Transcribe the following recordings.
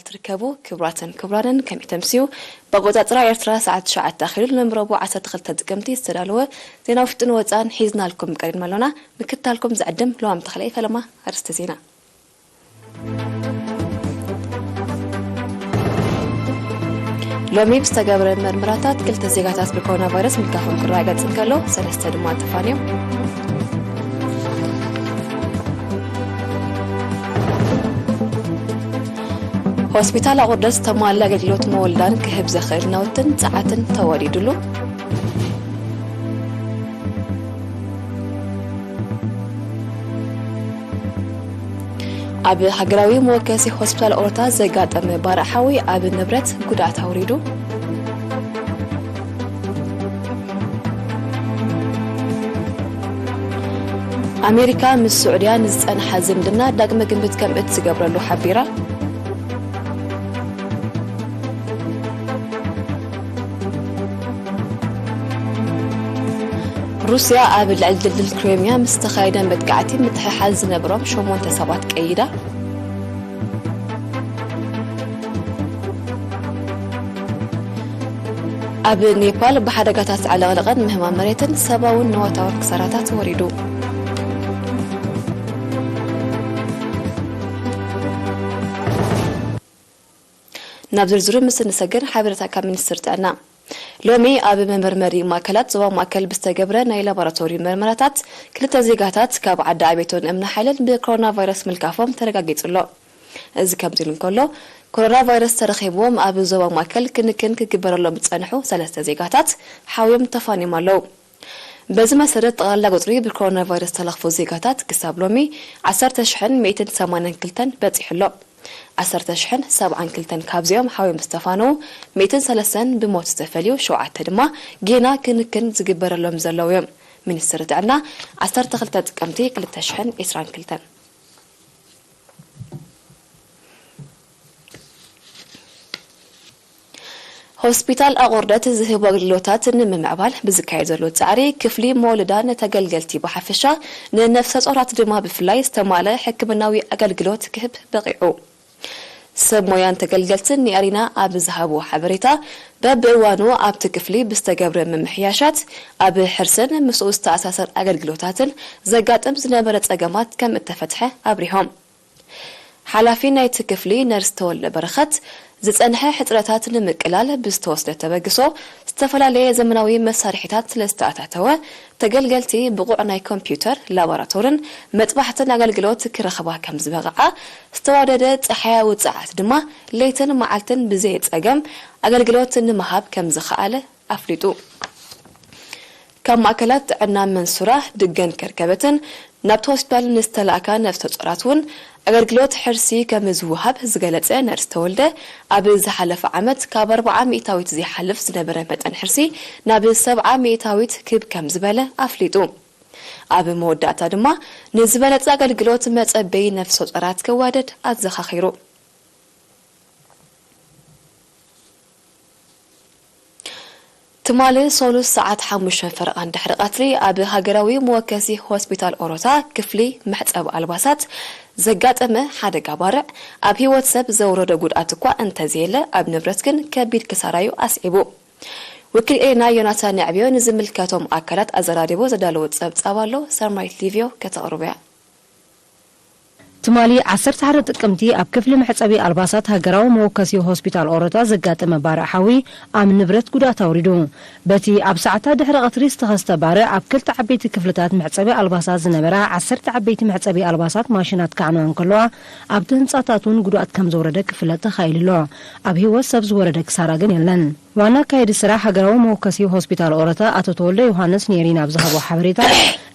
ትርከቡ ክቡራትን ክቡራንን፣ ከመይ ተምስዩ? ብኣቆጻጽራ ኤርትራ ሰዓት ትሽዓተ ኣኺሉ፣ ንመርቦ ዓሰርተ ክልተ ጥቅምቲ ዝተዳለወ ዜና ውሽጥን ወጻን ሒዝናልኩም ቀሪብና ኣሎና። ምክትታልኩም ዝዕድም ለዋም ተኽለ። ፈለማ ኣርእስተ ዜና። ሎሚ ብዝተገብረ መርመራታት ክልተ ዜጋታት ብኮሮና ቫይረስ ምልካፎም ክረጋገጽ እንከሎ፣ ሰለስተ ድማ ተፋንዮም። ሆስፒታል ኣቑርደት ዝተማልእ ኣገልግሎት መወልዳን ክህብ ዘኽእል ናውትን ጸዓትን ተወዲድሉ። ኣብ ሃገራዊ መወከሲ ሆስፒታል ኦሮታ ዘጋጠመ ባርዕ ሓዊ ኣብ ንብረት ጉድኣት ኣውሪዱ። ኣሜሪካ ምስ ስዑድያ ንዝጸንሓ ዝምድና ዳግመ ግምት ከም እትገብረሉ ሓቢራ። ሩስያ ኣብ ልዕሊ ድልድል ክሬምያ ምስ ዝተኻየደ መጥቃዕቲ ምትሕሓዝ ዝነበሮም ሸሞንተ ሰባት ቀይዳ። ኣብ ኔፓል ብሓደጋታት ዕልቕልቕን ምህማም መሬትን ሰብኣውን ንዋታውን ክሳራታት ወሪዱ። ናብ ዝርዝሩ ምስ እንሰግር፣ ሓበሬታ ካብ ሚኒስትሪ ጥዕና። ሎሚ ኣብ መመርመሪ ማእከላት ዞባ ማእከል ብዝተገብረ ናይ ላቦራቶሪ መርመራታት፣ ክልተ ዜጋታት ካብ ዓዲ ኣቤቶን እምኒ ሓይልን ብኮሮና ቫይረስ ምልካፎም ተረጋጊጹ ኣሎ። እዚ ከምዚ ኢሉ እንከሎ፣ ኮሮና ቫይረስ ተረኺብዎም ኣብ ዞባ ማእከል ክንክን ክግበረሎም ዝጸንሑ ሰለስተ ዜጋታት ሓውዮም ተፋንዮም ኣለዉ። በዚ መሰረት፣ ጠቕላላ ቁጽሪ ብኮሮና ቫይረስ ዝተለኽፉ ዜጋታት ክሳብ ሎሚ ዓሰርተ ሽሕን ሚእትን ሰማንያን ክልተን በጺሑ ኣሎ። ዓሰርተ ሽሕን ሰብዓን ክልተን ካብዚኦም ሓውዮም ዝተፋነዉ፣ ሚእትን ሰለስተን ብሞት ዝተፈልዩ፣ ሸውዓተ ድማ ጌና ክንክን ዝግበረሎም ዘለዉ እዮም። ሚኒስትሪ ጥዕና፣ ዓሰርተ ክልተ ጥቅምቲ ክልተ ሽሕን ዕስራን ክልተን። ሆስፒታል ኣቑርደት ዝህቡ ኣገልግሎታት ንምምዕባል ብዝካየድ ዘሎ ጻዕሪ፣ ክፍሊ መወልዳን ንተገልገልቲ ብሓፈሻ፣ ንነፍሰ ጾራት ድማ ብፍላይ ዝተማልአ ሕክምናዊ ኣገልግሎት ክህብ በቒዑ። ሰብ ሞያን ተገልገልትን ንኤሪና ኣብ ዝሃብዎ ሓበሬታ፣ በብእዋኑ ኣብቲ ክፍሊ ብዝተገብረ ምምሕያሻት፣ ኣብ ሕርስን ምስኡ ዝተኣሳሰር ኣገልግሎታትን ዘጋጥም ዝነበረ ጸገማት ከም እተፈትሐ ኣብሪሆም። ሓላፊ ናይቲ ክፍሊ ነርስ ተወልደ በረኸት፣ ዝጸንሐ ሕጽረታት ንምቅላል ብዝተወስደ ተበግሶ፣ ዝተፈላለየ ዘመናዊ መሳርሒታት ስለ ዝተኣታተወ፣ ተገልገልቲ ብቑዕ ናይ ኮምፒውተር፣ ላቦራቶርን መጥባሕትን ኣገልግሎት ክረኽባ ከም ዝበቕዓ፣ ዝተዋደደ ጸሓያዊ ጸዓት ድማ ለይትን መዓልትን ብዘየጸገም ኣገልግሎት ንምሃብ ከም ዝኸኣለ ኣፍሊጡ። ካብ ማእከላት ጥዕና መንሱራ፣ ድገን ከርከበትን ናብቲ ሆስፒታል ንዝተላእካ ነፍሰ ጾራት እውን ኣገልግሎት ሕርሲ ከም ዝወሃብ ዝገለጸ ነርስ ተወልደ፣ ኣብ ዝሓለፈ ዓመት ካብ ኣርብዓ ሚእታዊት ዘይሓልፍ ዝነበረ መጠን ሕርሲ ናብ ሰብዓ ሚእታዊት ክብ ከም ዝበለ ኣፍሊጡ። ኣብ መወዳእታ ድማ ንዝበለጸ ኣገልግሎት መጸበዪ ነፍሰ ጾራት ክዋደድ ኣዘኻኺሩ። ትማሊ ሶሉስ ሰዓት ሓሙሽተ ፈረቓን ድሕሪ ቀትሪ ኣብ ሃገራዊ መወከሲ ሆስፒታል ኦሮታ ክፍሊ መሕጸቢ ኣልባሳት ዘጋጠመ ሓደጋ ባርዕ ኣብ ህይወት ሰብ ዘውረዶ ጉድኣት እኳ እንተዘየለ ኣብ ንብረት ግን ከቢድ ክሳራዩ ኣስዒቡ። ወኪል ኤና ዮናታን ንዕብዮ ንዝምልከቶም ኣካላት ኣዘራሪቡ ዘዳለዎ ጸብጻብ ኣሎ። ሰማይት ሊቪዮ ከተቕርቦ እያ። ትማሊ ዓሰርተ ሓደ ጥቅምቲ ኣብ ክፍሊ መሕጸቢ ኣልባሳት ሃገራዊ መወከሲ ሆስፒታል ኦሮታ ዘጋጠመ ባርዕ ሓዊ ኣብ ንብረት ጉድኣት ኣውሪዱ። በቲ ኣብ ሰዓታት ድሕሪ ቀትሪ ዝተኸስተ ባርዕ ኣብ ክልተ ዓበይቲ ክፍልታት መሕጸቢ ኣልባሳት ዝነበራ ዓሰርተ ዓበይቲ መሕጸቢ ኣልባሳት ማሽናት ክዓንዋ እንከለዋ ኣብቲ ህንጻታት እውን ጉድኣት ከም ዘውረደ ክፍለጥ ተኻኢሉ ኣሎ። ኣብ ህይወት ሰብ ዝወረደ ክሳራ ግን የለን። ዋና ኣካያዲ ስራሕ ሃገራዊ መወከሲ ሆስፒታል ኦረታ ኣቶ ተወልደ ዮሃንስ ንኤሪና ኣብ ዝሃቦ ሓበሬታ፣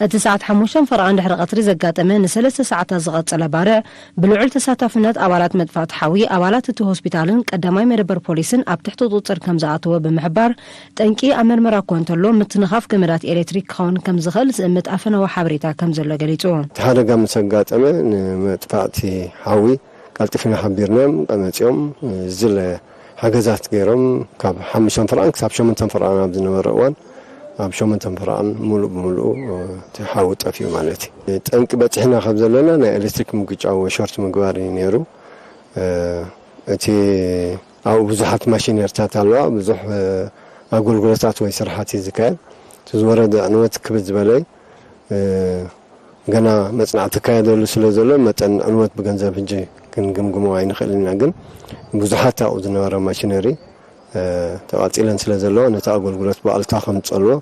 እቲ ሰዓት ሓሙሽተ ፈረቓ እንድሕሪ ቀትሪ ዘጋጠመ ንሰለስተ ሰዓታት ዝቐጸለ ባርዕ፣ ብልዑል ተሳታፍነት ኣባላት መጥፋእቲ ሓዊ፣ ኣባላት እቲ ሆስፒታልን ቀዳማይ መደበር ፖሊስን ኣብ ትሕቲ ቁጽጽር ከም ዝኣተወ ብምሕባር፣ ጠንቂ ኣብ መርመራ እኳ እንተሎ፣ ምትንኻፍ ገመዳት ኤሌክትሪክ ክኸውን ከም ዝኽእል ዝእምት ኣፈናዊ ሓበሬታ ከም ዘሎ ገሊጹ። እቲ ሓደጋ ምስ ኣጋጠመ፣ ንመጥፋእቲ ሓዊ ቀልጢፍና ሓቢርናዮም፣ መጺኦም፣ ዝለ ሓገዛት ገይሮም፣ ካብ ሓሙሽተ ፈርቓን ክሳብ ሸሞንተ ፈርቓን ኣብ ዝነበረ እዋን፣ ኣብ ሸሞንተ ፈርቓን ሙሉእ ብሙሉእ፣ እቲ ሓዊ ጠፊኡ ማለት እዩ። ጠንቂ በጺሕና ካብ ዘለና ናይ ኤሌክትሪክ ምግጫው ወይ ሾርት ምግባር እዩ ነይሩ። እ፣ እቲ ኣብኡ ብዙሓት ማሽነሪታት ኣለዋ፣ ብዙሕ ኣገልግሎታት ወይ ስራሓት እዩ ዝካየድ። እቲ ዝወረደ ዕንወት ክብድ ዝበለ እዩ። ገና መፅናዕቲ ይካየደሉ ስለ ዘሎ መጠን ዕንወት ብገንዘብ ሕጂ ክንግምግሞ ኣይንኽእልን ኢና። ግን ብዙሓት ኣብኡ ዝነበረ ማሽነሪ ተቓፂለን ስለ ዘለዋ ነቲ ኣገልግሎት ብኣሉታ ከም ዝፀልዎ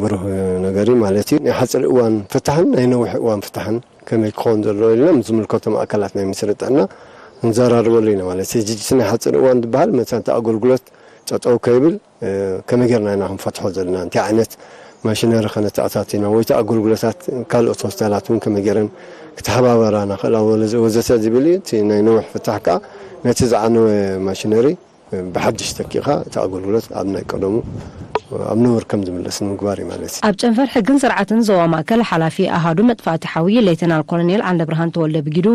ብሩህ ነገር እዩ ማለት እዩ። ናይ ሓፂር እዋን ፍታሕን ናይ ነዊሕ እዋን ፍታሕን ከመይ ክኸውን ዘለዎ ኢልና ምስ ዝምልከቶም ኣካላት ናይ ሚኒስትሪ ጥዕና ክንዘራርበሉ ኢና ማለት እዩ። ሕጂ እቲ ናይ ሓፂር እዋን ዝበሃል መታን እቲ ኣገልግሎት ጠጠው ከይብል ከመይ ጌርና ኢና ክንፈትሖ ዘለና፣ እንታይ ዓይነት ማሽነሪ ከነተኣታትና ወይ እቲ ኣገልግሎታት ካልኦት ሆስፒታላት እውን ከመይ ጌረን ክተሓባበራ ንኽእላ ወዘተ ዝብል እዩ። እቲ ናይ ነዊሕ ፍታሕ ከዓ ነቲ ዝዓነወ ማሽነሪ ብሓድሽ ተኪእኻ እቲ ኣገልግሎት ኣብ ናይ ቀደሙ ኣብ ነበር ከም ዝምለስ ንምግባር እዩ ማለት እዩ። ኣብ ጨንፈር ሕግን ስርዓትን ዞባ ማእከል ሓላፊ ኣሃዱ መጥፋእቲ ሓዊ ሌተናል ኮሎኔል ዓንደብርሃን ተወልደ ብጊዱ፣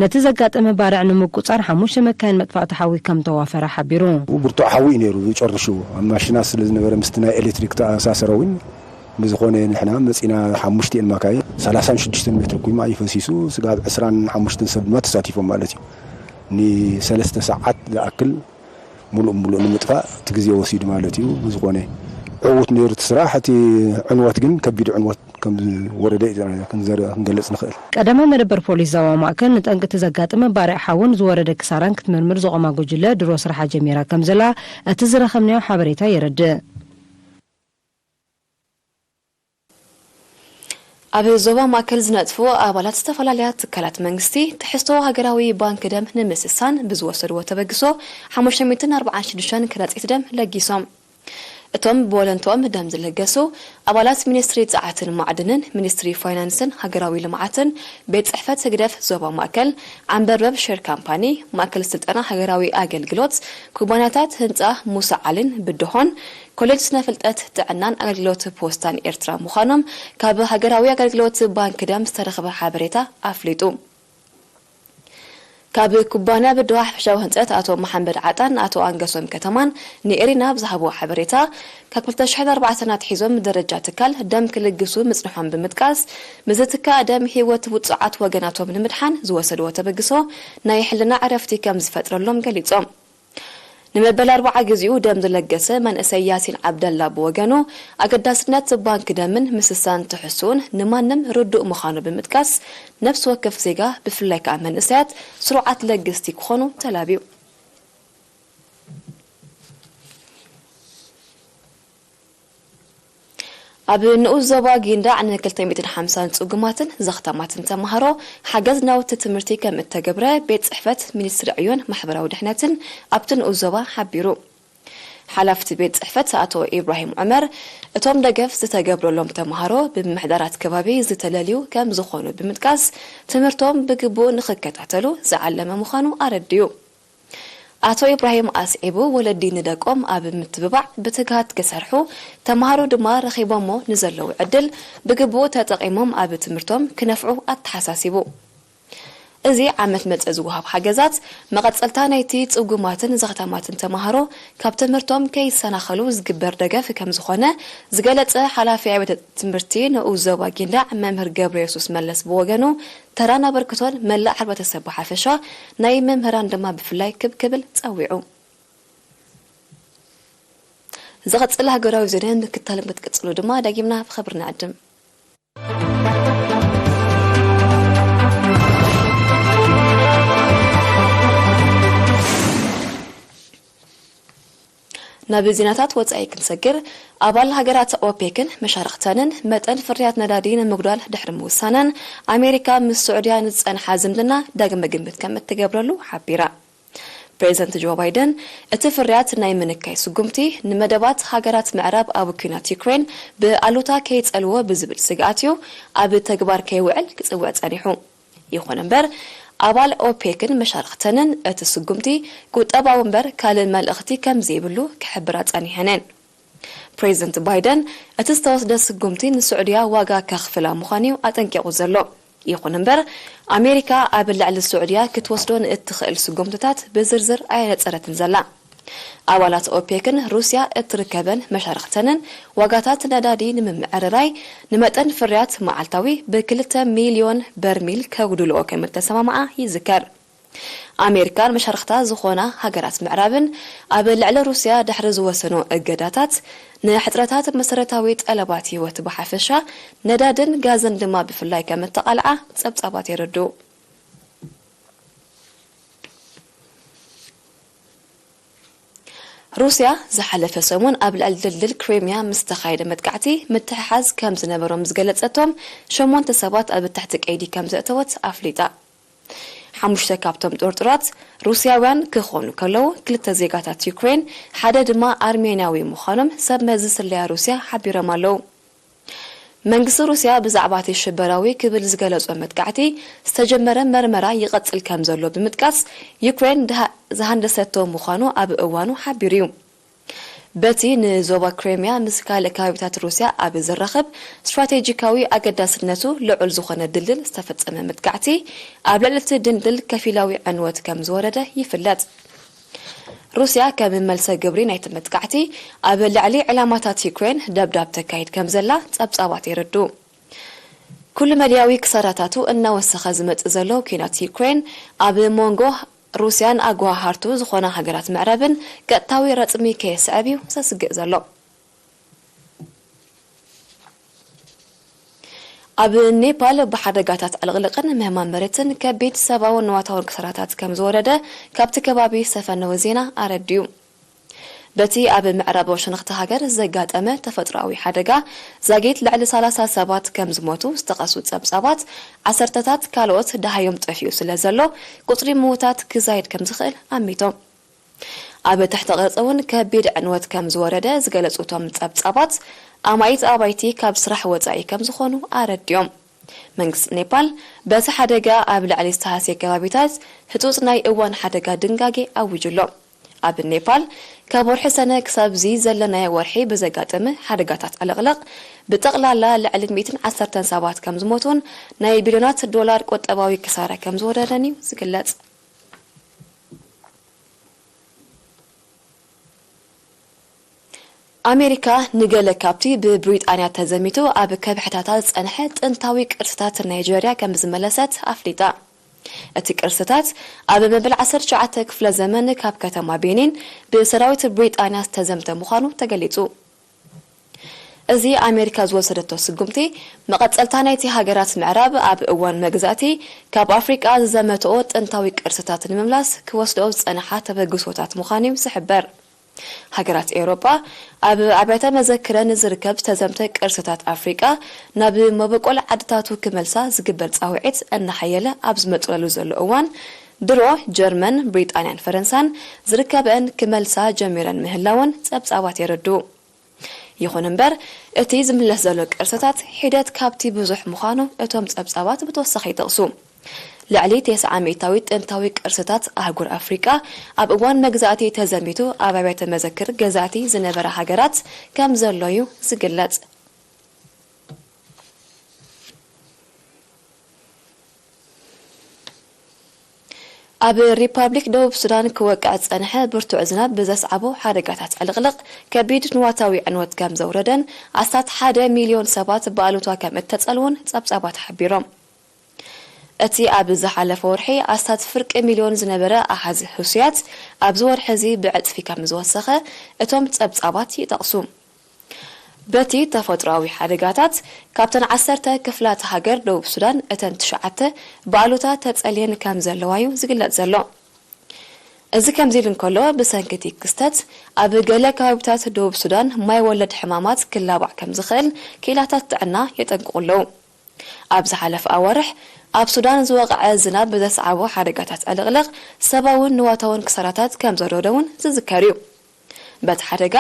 ነቲ ዘጋጠመ ባርዕ ንምቁጻር ሓሙሽተ መካይን መጥፋእቲ ሓዊ ከም ተዋፈረ ሓቢሩ። ብርቱዕ ሓዊ እዩ ነይሩ። ዝጨርሹ ኣብ ማሽናት ስለ ዝነበረ ምስቲ ናይ ኤሌክትሪክ ተኣሳሰረ እውን ብዝኾነ ንሕና መፂና ሓሙሽቲኤን ማካይን ሰላሳን ሽዱሽተን ሜትር ኩማ እዩ ፈሲሱ። ስጋብ ዕስራን ሓሙሽተን ሰብ ድማ ተሳቲፎም ማለት እዩ። ንሰለስተ ሰዓት ዝኣክል ሙሉእ ሙሉእ ንምጥፋእ እቲ ግዜ ወሲዱ ማለት እዩ። ብዝኾነ ዕዉት ነይሩ እቲ ስራሕ። እቲ ዕንወት ግን ከቢድ ዕንወት ከም ዝወረደ እዩ ክንገልጽ ንኽእል። ቀዳማይ መደበር ፖሊስ ዞባ ማእከል ንጠንቂ እቲ ዘጋጠመ ባርዕ ሓውን ዝወረደ ክሳራን ክትምርምር ዘቖማ ጉጅለ ድሮ ስርሓ ጀሚራ ከም ዘላ እቲ ዝረኸብናዮ ሓበሬታ የረድእ። ኣብ ዞባ ማእከል ዝነጥፉ ኣባላት ዝተፈላለያ ትካላት መንግስቲ ትሕዝቶ ሃገራዊ ባንክ ደም ንምስሳን ብዝወሰድዎ ተበግሶ ሓሙሽተ ሚእትን ኣርባዓን ሽዱሽተን ከረጺት ደም ለጊሶም። እቶም ብወለንትኦም ደም ዝለገሱ ኣባላት ሚኒስትሪ ጸዓትን ማዕድንን፣ ሚኒስትሪ ፋይናንስን ሃገራዊ ልምዓትን፣ ቤት ጽሕፈት ህግደፍ ዞባ ማእከል፣ ዓንበርበብ ሼር ካምፓኒ፣ ማእከል ስልጠና ሃገራዊ ኣገልግሎት፣ ኩባንያታት ህንጻ ሙሳ ዓልን ብድሆን፣ ኮሌጅ ስነ ፍልጠት ጥዕናን ኣገልግሎት ፖስታን ኤርትራ ምዃኖም ካብ ሃገራዊ ኣገልግሎት ባንክ ደም ዝተረኽበ ሓበሬታ ኣፍሊጡ። ካብ ኩባንያ ብድሆ ሓፈሻዊ ህንጸት ኣቶ መሓመድ ዓጣን ኣቶ ኣንገሶም ከተማን ንኤሪና ብዝሃብዎ ሓበሬታ፣ ካብ ክልተ ሽሕን ኣርባዕተን ኣትሒዞም ደረጃ ትካል ደም ክልግሱ ምጽንሖም ብምጥቃስ፣ ምዝትካእ ደም ህይወት ውጹዓት ወገናቶም ንምድሓን ዝወሰድዎ ተበግሶ ናይ ሕልና ዕረፍቲ ከም ዝፈጥረሎም ገሊጾም። ንመበል ኣርብዓ ግዜኡ ደም ዝለገሰ መንእሰይ ያሲን ዓብደላ ብወገኑ፣ ኣገዳስነት ባንክ ደምን ምስሳን ትሕዝቶኡን ንማንም ርዱእ ምዃኑ ብምጥቃስ፣ ነፍሲ ወከፍ ዜጋ ብፍላይ ከኣ መንእሰያት ስሩዓት ለገስቲ ክኾኑ ተላብዩ። ኣብ ንኡስ ዞባ ጊንዳዕ ን ክልተ ሚእትን ሓምሳን ጽጉማትን ዘኽታማትን ተማሃሮ ሓገዝ ናውቲ ትምህርቲ ከም እተገብረ ቤት ጽሕፈት ሚኒስትሪ ዕዮን ማሕበራዊ ድሕነትን ኣብቲ ንኡስ ዞባ ሓቢሩ። ሓላፍቲ ቤት ጽሕፈት ኣቶ ኢብራሂም ዑመር፣ እቶም ደገፍ ዝተገብረሎም ተማሃሮ ብምምሕዳራት ከባቢ ዝተለልዩ ከም ዝኾኑ ብምጥቃስ፣ ትምህርቶም ብግቡእ ንኽከታተሉ ዝዓለመ ምዃኑ ኣረድዩ። ኣቶ ኢብራሂም ኣስዒቡ፣ ወለዲ ንደቆም ኣብ ምትብባዕ ብትግሃት ክሰርሑ፣ ተማሃሮ ድማ ረኺቦሞ ንዘለዉ ዕድል ብግቡእ ተጠቒሞም ኣብ ትምህርቶም ክነፍዑ ኣተሓሳሲቡ። እዚ ዓመት መጸ ዝወሃብ ሓገዛት፣ መቐጸልታ ናይቲ ጽጉማትን ዘኽታማትን ተማሃሮ ካብ ትምህርቶም ከይሰናኸሉ ዝግበር ደገፍ ከም ዝኾነ ዝገለጸ ሓላፊ ኣብያተ ትምህርቲ ንኡስ ዞባ ጊንዳዕ መምህር ገብረየሱስ መለስ ብወገኑ፣ ተራን ኣበርክቶን መላእ ሕብረተሰብ ብሓፈሻ፣ ናይ መምህራን ድማ ብፍላይ ክብ ክብል ጸዊዑ። ዝቐጽል ሃገራዊ ዜና ምክታል ክትቅጽሉ ድማ ዳጊምና ብኽብሪ ንዕድም። ናብ ዜናታት ወጻኢ ክንሰግር፣ ኣባል ሃገራት ኦፔክን መሻርኽተንን መጠን ፍርያት ነዳዲ ንምጉዳል ድሕሪ ምውሳነን፣ ኣሜሪካ ምስ ስዑድያ ንዝጸንሓ ዝምድና ዳግመ ግምት ከም እትገብረሉ ሓቢራ። ፕሬዚደንት ጆ ባይደን፣ እቲ ፍርያት ናይ ምንካይ ስጉምቲ ንመደባት ሃገራት ምዕራብ ኣብ ኲናት ዩክሬን ብኣሉታ ከይጸልዎ ብዝብል ስግኣት እዩ ኣብ ተግባር ከይውዕል ክጽውዕ ጸኒሑ። ይኹን እምበር፣ ኣባል ኦፔክን መሻርኽተንን እቲ ስጉምቲ ቁጠባዊ እምበር ካልእ መልእኽቲ ከም ዘይብሉ ክሕብራ ጸኒሐን እየን። ፕሬዚደንት ባይደን፣ እቲ ዝተወስደ ስጉምቲ ንስዑድያ ዋጋ ከኽፍላ ምዃኑ'ዩ ኣጠንቂቑ ዘሎ። ይኹን እምበር፣ ኣሜሪካ ኣብ ልዕሊ ስዑድያ ክትወስዶ ንእትኽእል ስጉምትታት ብዝርዝር ኣየነጸረትን ዘላ። ኣባላት ኦፔክን ሩስያ እትርከበን መሻርኽተንን ዋጋታት ነዳዲ ንምምዕርራይ ንመጠን ፍርያት መዓልታዊ ብክልተ ሚልዮን በርሚል ከጉድልኦ ከም እተሰማምዓ ይዝከር። ኣሜሪካን መሻርኽታ ዝኾና ሃገራት ምዕራብን ኣብ ልዕሊ ሩስያ ድሕሪ ዝወሰኖ እገዳታት፣ ንሕጽረታት መሰረታዊ ጠለባት ህይወት ብሓፈሻ፣ ነዳድን ጋዝን ድማ ብፍላይ ከም እተቓልዓ ጸብጻባት የረድኡ። ሩስያ ዝሓለፈ ሰሙን ኣብ ልዕሊ ድልድል ክሬምያ ምስ ተኻየደ መጥቃዕቲ ምትሕሓዝ ከም ዝነበሮም ዝገለጸቶም ሸሞንተ ሰባት ኣብ ትሕቲ ቀይዲ ከም ዘእተወት ኣፍሊጣ። ሓሙሽተ ካብቶም ጥርጡራት ሩስያውያን ክኾኑ ከለዉ፣ ክልተ ዜጋታት ዩክሬን፣ ሓደ ድማ ኣርሜንያዊ ምዃኖም ሰብ መዚ ስለያ ሩስያ ሓቢሮም ኣለዉ። መንግስቲ ሩስያ ብዛዕባ እቲ ሽበራዊ ክብል ዝገለጾ መጥቃዕቲ ዝተጀመረ መርመራ ይቐጽል ከም ዘሎ ብምጥቃስ፣ ዩክሬን ድሃ-፣ ዝሃንደሰቶ ምዃኑ ኣብ እዋኑ ሓቢሩ እዩ። በቲ ንዞባ ክሬምያ ምስ ካልእ ከባቢታት ሩስያ ኣብ ዘራኽብ ስትራቴጂካዊ ኣገዳስነቱ ልዑል ዝኾነ ድልድል ዝተፈጸመ መጥቃዕቲ፣ ኣብ ልዕሊ እቲ ድልድል ከፊላዊ ዕንወት ከም ዝወረደ ይፍለጥ። ሩስያ ከም መልሰ ግብሪ ናይቲ መጥቃዕቲ፣ ኣብ ልዕሊ ዕላማታት ዩክሬን ደብዳብ ተካይድ ከም ዘላ ጸብጻባት የረድኡ። ኩሉ መድያዊ ክሳራታቱ እናወሰኸ ዝመጽእ ዘሎ ኲናት ዩክሬን፣ ኣብ መንጎ ሩስያን ኣጓሃሃርቱ ዝኾና ሃገራት ምዕራብን ቀጥታዊ ረጽሚ ከየስዕብ እዩ ዘስግእ ዘሎ። ኣብ ኔፓል ብሓደጋታት ዕልቕልቕን ምህማን መሬትን ከቢድ ሰብኣውን ንዋታውን ክሳራታት ከም ዝወረደ ካብቲ ከባቢ ዝተፈነወ ዜና ኣረድኡ። በቲ ኣብ ምዕራብ ወሸነኽቲ ሃገር ዘጋጠመ ተፈጥሮኣዊ ሓደጋ ዛጊት ልዕሊ ሰላሳ ሰባት ከም ዝሞቱ ዝጠቐሱ ጸብጻባት፣ ዓሰርተታት ካልኦት ደሃዮም ጠፊኡ ስለ ዘሎ፣ ቁጽሪ ምዉታት ክዛይድ ከም ዝኽእል ኣሚቶም። ኣብ ትሕቲ ቅርጺ እውን ከቢድ ዕንወት ከም ዝወረደ ዝገለጹ እቶም ጸብጻባት፣ ኣማኢት ኣባይቲ ካብ ስራሕ ወጻኢ ከም ዝኾኑ ኣረዲኦም። መንግስቲ ኔፓል በቲ ሓደጋ ኣብ ልዕሊ ዝተሃስየ ከባቢታት ህጹጽ ናይ እዋን ሓደጋ ድንጋጌ ኣዊጁ ኣሎ። ኣብ ኔፓል ካብ ወርሒ ሰነ ክሳብ እዚ ዘለናዮ ወርሒ ብዘጋጠመ ሓደጋታት ዕልቕልቕ ብጠቕላላ ልዕሊ ሚእትን ዓሰርተን ሰባት ከም ዝሞቱን ናይ ቢልዮናት ዶላር ቁጠባዊ ክሳራ ከም ዝወረደን እዩ ዝግለጽ። ኣሜሪካ ንገለ ካብቲ ብብሪጣንያ ተዘሚቱ ኣብ ከብሕታታ ዝጸንሐ ጥንታዊ ቅርስታት ናይጀርያ ከም ዝመለሰት ኣፍሊጣ። እቲ ቅርስታት ኣብ መበል ዓሰርተ ትሽዓተ ክፍለ ዘመን ካብ ከተማ ቤኒን ብሰራዊት ብሪጣንያ ዝተዘምተ ምዃኑ ተገሊጹ። እዚ ኣሜሪካ ዝወሰደቶ ስጉምቲ፣ መቐጸልታ ናይቲ ሃገራት ምዕራብ ኣብ እዋን መግዛእቲ ካብ ኣፍሪቃ ዝዘመትኦ ጥንታዊ ቅርስታት ንምምላስ ክወስድኦ ዝጸንሓ ተበግሶታት ምዃኑ እዩ ዝሕበር። ሃገራት ኤውሮጳ ኣብ ኣብያተ መዘክረን ዝርከብ ዝተዘምተ ቅርስታት ኣፍሪቃ ናብ መበቆል ዓድታቱ ክመልሳ ዝግበር ጻውዒት እናሓየለ ኣብ ዝመጽለሉ ዘሎ እዋን፣ ድሮ ጀርመን፣ ብሪጣንያን ፈረንሳን ዝርከበአን ክመልሳ ጀሚረን ምህላወን ጸብጻባት የረድኡ። ይኹን እምበር፣ እቲ ዝምለስ ዘሎ ቅርስታት ሒደት ካብቲ ብዙሕ ምዃኑ እቶም ጸብጻባት ብተወሳኺ ይጠቕሱ። ልዕሊ ተስዓ ሚእታዊት ጥንታዊ ቅርስታት ኣህጉር ኣፍሪቃ ኣብ እዋን መግዛእቲ ተዘሚቱ ኣብ ኣብያተ መዘክር ገዛእቲ ዝነበራ ሃገራት ከም ዘሎ እዩ ዝግለጽ። ኣብ ሪፓብሊክ ደቡብ ሱዳን ክወቅዕ ዝጸንሐ ብርቱዕ ዝናብ ብዘስዓቦ ሓደጋታት ዕልቕልቕ ከቢድ ንዋታዊ ዕንወት ከም ዘውረደን ኣስታት ሓደ ሚልዮን ሰባት ብኣሉታ ከም እተጸልዉን ጸብጻባት ሓቢሮም። እቲ ኣብ ዝሓለፈ ወርሒ ኣስታት ፍርቂ ሚልዮን ዝነበረ ኣሃዝ ህሱያት ኣብዚ ወርሒ እዚ ብዕጽፊ ከም ዝወሰኸ እቶም ጸብጻባት ይጠቕሱ። በቲ ተፈጥሮኣዊ ሓደጋታት፣ ካብተን ዓሰርተ ክፍላት ሃገር ደቡብ ሱዳን እተን ትሽዓተ ብኣሉታ ተጸልየን ከም ዘለዋ እዩ ዝግለጽ ዘሎ። እዚ ከምዚ ኢሉ እንከሎ፣ ብሰንኪ እቲ ክስተት ኣብ ገለ ከባቢታት ደቡብ ሱዳን ማይ ወለድ ሕማማት ክላባዕ ከም ዝኽእል ክኢላታት ጥዕና የጠንቅቑ ኣለዉ። ኣብ ዝሓለፈ ኣዋርሕ ኣብ ሱዳን ዝወቕዐ ዝናብ ብዘስዓቦ ሓደጋታት ዕልቕልቕ ሰብኣውን ንዋታውን ክሳራታት ከም ዘውረደ እውን ዝዝከር እዩ። በቲ ሓደጋ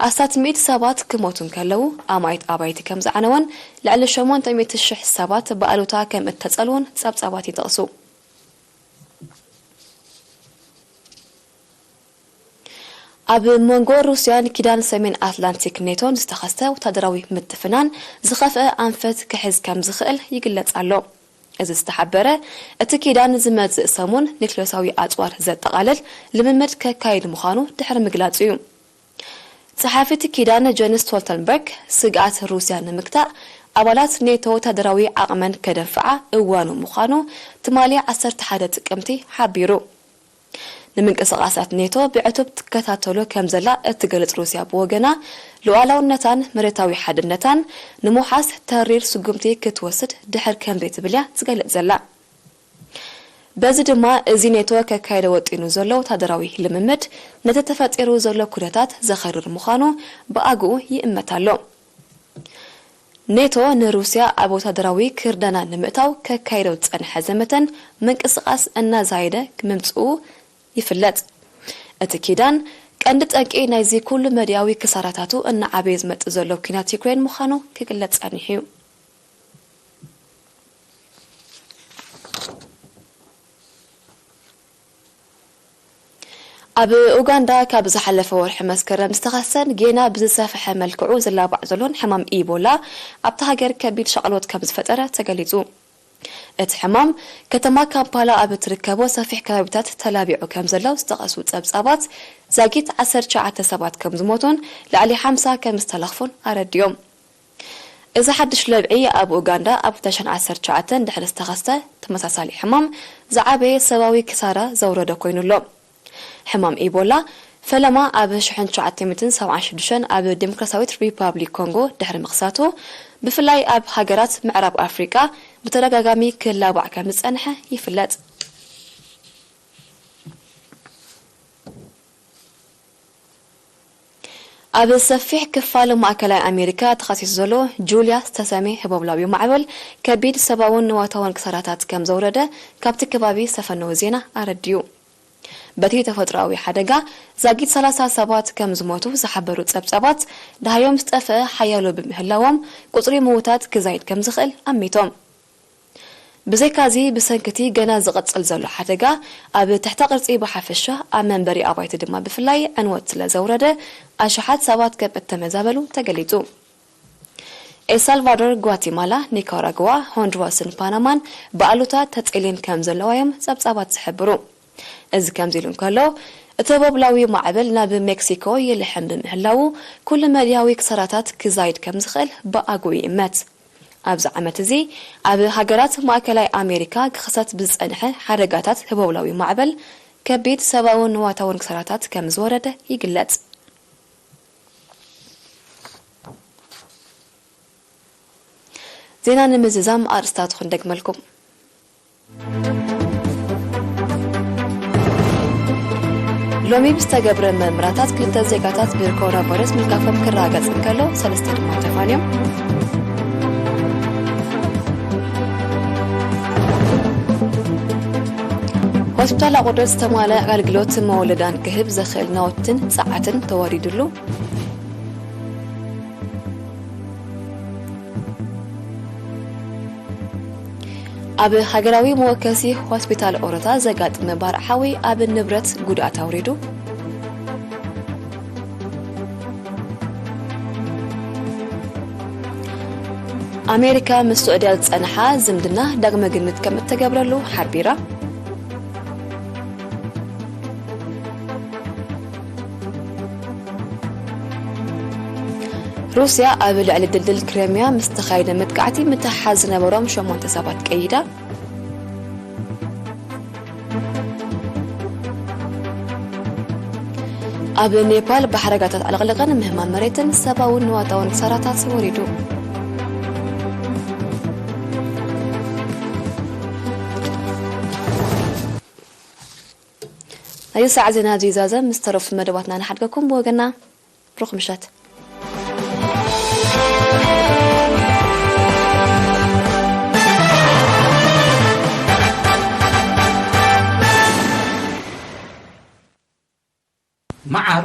ኣስታት ሚእቲ ሰባት ክሞቱ እንከለዉ፣ ኣማኢት ኣባይቲ ከም ዝዓነወን ልዕሊ ሸሞንተ ሚእቲ ሽሕ ሰባት ብኣሉታ ከም እተጸልዉን ጸብጻባት ይጠቕሱ። ኣብ መንጎ ሩስያን ኪዳን ሰሜን ኣትላንቲክ ኔቶን ዝተኸስተ ወታደራዊ ምትፍናን ዝኸፍአ ኣንፈት ክሕዝ ከም ዝኽእል ይግለጽ ኣሎ። እዚ ዝተሓበረ፣ እቲ ኪዳን ዝመጽእ ሰሙን ኒክሌሳዊ ኣጽዋር ዘጠቓልል ልምምድ ከካይድ ምዃኑ ድሕሪ ምግላጹ እዩ። ጸሓፊ እቲ ኪዳን ጀንስ ስቶልተንበርግ፣ ስግኣት ሩስያ ንምግታእ ኣባላት ኔቶ ወታደራዊ ዓቕመን ከደፍዓ እዋኑ ምዃኑ ትማሊ ዓሰርተ ሓደ ጥቅምቲ ሓቢሩ። ንምንቅስቓሳት ኔቶ ብዕቱብ ትከታተሎ ከም ዘላ እትገልጽ ሩስያ ብወገና፣ ሉዓላውነታን መሬታዊ ሓድነታን ንምውሓስ ተሪር ስጉምቲ ክትወስድ ድሕር ከም ዘይትብል እያ ትገልጽ ዘላ። በዚ ድማ እዚ ኔቶ ከካየዶ ወጢኑ ዘሎ ወታደራዊ ልምምድ ነቲ ተፈጢሩ ዘሎ ኩነታት ዘኸርር ምዃኑ ብኣግኡ ይእመት ኣሎ። ኔቶ ንሩስያ ኣብ ወታደራዊ ክርዳና ንምእታው ከካይዶ ዝጸንሐ ዘመተን ምንቅስቓስ እናዛየደ ምምጽኡ ይፍለጥ። እቲ ኪዳን ቀንዲ ጠንቂ ናይዚ ኩሉ መዲያዊ ክሳራታቱ እናዓበየ ዝመጽእ ዘሎ ኲናት ዩክሬን ምዃኑ ክግለጽ ጸኒሑ እዩ። ኣብ ኡጋንዳ ካብ ዝሓለፈ ወርሒ መስከረም ዝተኸሰን ጌና ብዝሰፍሐ መልክዑ ዝላባዕ ዘሎን ሕማም ኢቦላ ኣብቲ ሃገር ከቢድ ሻቕሎት ከም ዝፈጠረ ተገሊጹ። እቲ ሕማም ከተማ ካምፓላ ኣብ እትርከቦ ሰፊሕ ከባቢታት ተላቢዑ ከም ዘሎ ዝጠቐሱ ጸብጻባት፣ ዛጊት ዓሰርተ ትሽዓተ ሰባት ከም ዝሞቱን ልዕሊ ሓምሳ ከም ዝተለኽፉን ኣረዲኦም። እዚ ሓድሽ ለብዒ ኣብ ኡጋንዳ ኣብ ክልተ ሽሕን ዓሰርተ ትሽዓተን ድሕሪ ዝተኸስተ ተመሳሳሊ ሕማም ዝዓበየ ሰብኣዊ ክሳራ ዘውረደ ኮይኑ ኣሎ። ሕማም ኢቦላ ፈለማ ኣብ ሽሕን ትሽዓተ ሚእትን ሰብዓን ሽዱሽተን ኣብ ዴሞክራሲያዊት ሪፓብሊክ ኮንጎ ድሕሪ ምኽሳቱ፣ ብፍላይ ኣብ ሃገራት ምዕራብ ኣፍሪቃ ብተደጋጋሚ ክላባዕ ከም ዝጸንሐ ይፍለጥ። ኣብ ሰፊሕ ክፋል ማእከላይ ኣሜሪካ ተኸሲቱ ዘሎ ጁልያ ዝተሰምየ ህቦብላዊ ማዕበል ከቢድ ሰብኣውን ንዋታውን ክሳራታት ከም ዘውረደ ካብቲ ከባቢ ዝተፈነወ ዜና ኣረዲኡ። በቲ ተፈጥሮኣዊ ሓደጋ ዛጊት ሰላሳ ሰባት ከም ዝሞቱ ዝሓበሩ ጸብጻባት፣ ደሃዮም ዝጠፍአ ሓያሎ ብምህላዎም፣ ቁጽሪ ምዉታት ክዛይድ ከም ዝኽእል ኣሚቶም። ብዘይካዚ፣ ብሰንኪ እቲ ገና ዝቕጽል ዘሎ ሓደጋ፣ ኣብ ትሕተ ቅርጺ ብሓፈሻ፣ ኣብ መንበሪ ኣባይቲ ድማ ብፍላይ ዕንወት ስለ ዘውረደ፣ ኣሽሓት ሰባት ከም እተመዛበሉ ተገሊጹ። ኤልሳልቫዶር፣ ጓቲማላ፣ ኒካራግዋ፣ ሆንዱራስን ፓናማን ብኣሉታ ተጸልየን ከም ዘለዋ እዮም ጸብጻባት ዝሕብሩ። እዚ ከምዚ ኢሉ እንከሎ፣ እቲ ህቦብላዊ ማዕበል ናብ ሜክሲኮ ይልሕም ብምህላዉ፣ ኩሉ መድያዊ ክሳራታት ክዛይድ ከም ዝኽእል ብኣግኡ ይእመት። ኣብዚ ዓመት እዚ፣ ኣብ ሃገራት ማእከላይ ኣሜሪካ ክኽሰት ብዝጸንሐ ሓደጋታት ህቦብላዊ ማዕበል፣ ከቢድ ሰብኣውን ንዋታውን ክሳራታት ከም ዝወረደ ይግለጽ። ዜና ንምዝዛም ኣርእስታቱ ክንደግመልኩም። ሎሚ ብዝተገብረ መርመራታት ክልተ ዜጋታት ብኮሮና ቫይረስ ምልካፎም ክረጋገጽ እንከሎ፣ ሰለስተ ድማ ተፋንዮም። ሆስፒታል ኣቑርደት ዝተማልአ ኣገልግሎት መወለዳን ክህብ ዘኽእል ናውትን ጸዓትን ተወሪዱሉ። ኣብ ሃገራዊ መወከሲ ሆስፒታል ኦሮታ ዘጋጥመ ባርዕ ሓዊ ኣብ ንብረት ጉድኣት ኣውሪዱ። ኣሜሪካ ምስ ስዑድያ ዝጸንሓ ዝምድና ዳግመ ግምት ከም እተገብረሉ ሓቢራ። ሩስያ ኣብ ልዕሊ ድልድል ክረምያ ምስ ተኻየደ መጥቃዕቲ ምትሕሓዝ ዝነበሮም ሸሞንተ ሰባት ቀይዳ። ኣብ ኔፓል ብሓደጋታት ዕልቕልቕን ምህማም መሬትን ሰብኣውን ንዋታውን ክሳራታት ወሪዱ። ናይዚ ሰዓት ዜና ኣብዚ ይዛዘም። ምስ ተረፉ መደባትና ንሓድገኩም። ብወገና ብሩኽ ምሸት። መዓር